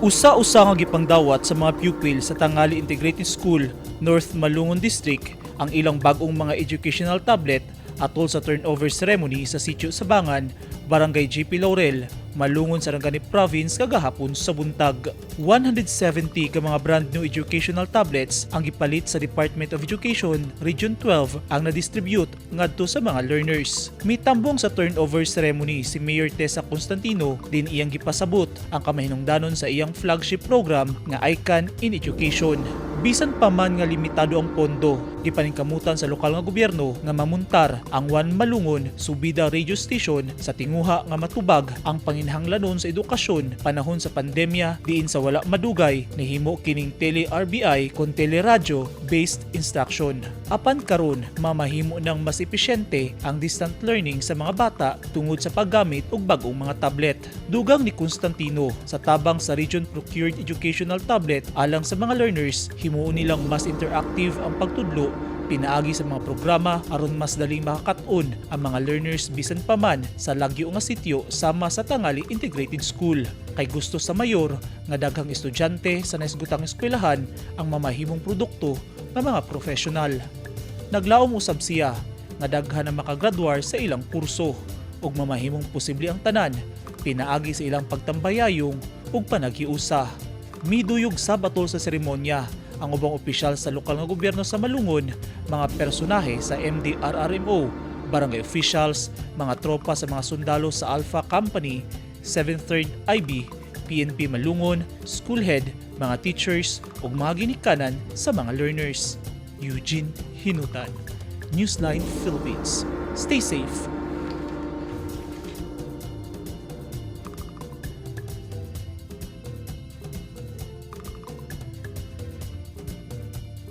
Usa-usa nga gipangdawat sa mga pupil sa Tangali Integrated School, North Malungon District ang ilang bag-ong mga educational tablet atol sa turnover ceremony sa Sitio Sabangan, Barangay JP Laurel, Malungon, Sarangani Province kagahapon sa buntag. 170 ka mga brand new educational tablets ang gipalit sa Department of Education Region 12 ang na-distribute ngadto sa mga learners. Mitambong sa turnover ceremony si Mayor Tessa Constantino din iyang gipasabot ang kamahinungdanon sa iyang flagship program nga ICAN in Education. Bisan pa man nga limitado ang pondo, gipaningkamutan sa lokal nga gobyerno nga mamuntar ang One Malungon Subida Radio Station sa tinguha nga matubag ang panginhanglanon sa edukasyon panahon sa pandemya, diin sa wala madugay nahimo kining tele RBI kon teleradyo based instruction. Apan karon, mamahimo ng mas episyente ang distant learning sa mga bata tungod sa paggamit og bag-ong mga tablet. Dugang ni Constantino, sa tabang sa region procured educational tablet alang sa mga learners, himuon nilang mas interactive ang pagtudlo pinaagi sa mga programa aron mas daling makakat-on ang mga learners bisan pa man sa lagyo nga sitio sama sa Tangali Integrated School. Kay gusto sa mayor nga daghang estudyante sa nahisgutang eskwelahan ang mamahimong produkto ng mga profesional. Naglaom usab siya nga daghan ang makagraduar sa ilang kurso ug mamahimong posible ang tanan pinaagi sa ilang pagtambayayong ug panaghiusa. Miduyog sa batol sa seremonya ang ubang opisyal sa lokal nga gobyerno sa Malungon, mga personahe sa MDRRMO, barangay officials, mga tropa sa mga sundalo sa Alpha Company, 7th IB, PNP Malungon, school head, mga teachers ug mga ginikanan sa mga learners. Eugene Hinutan, Newsline Philippines. Stay safe.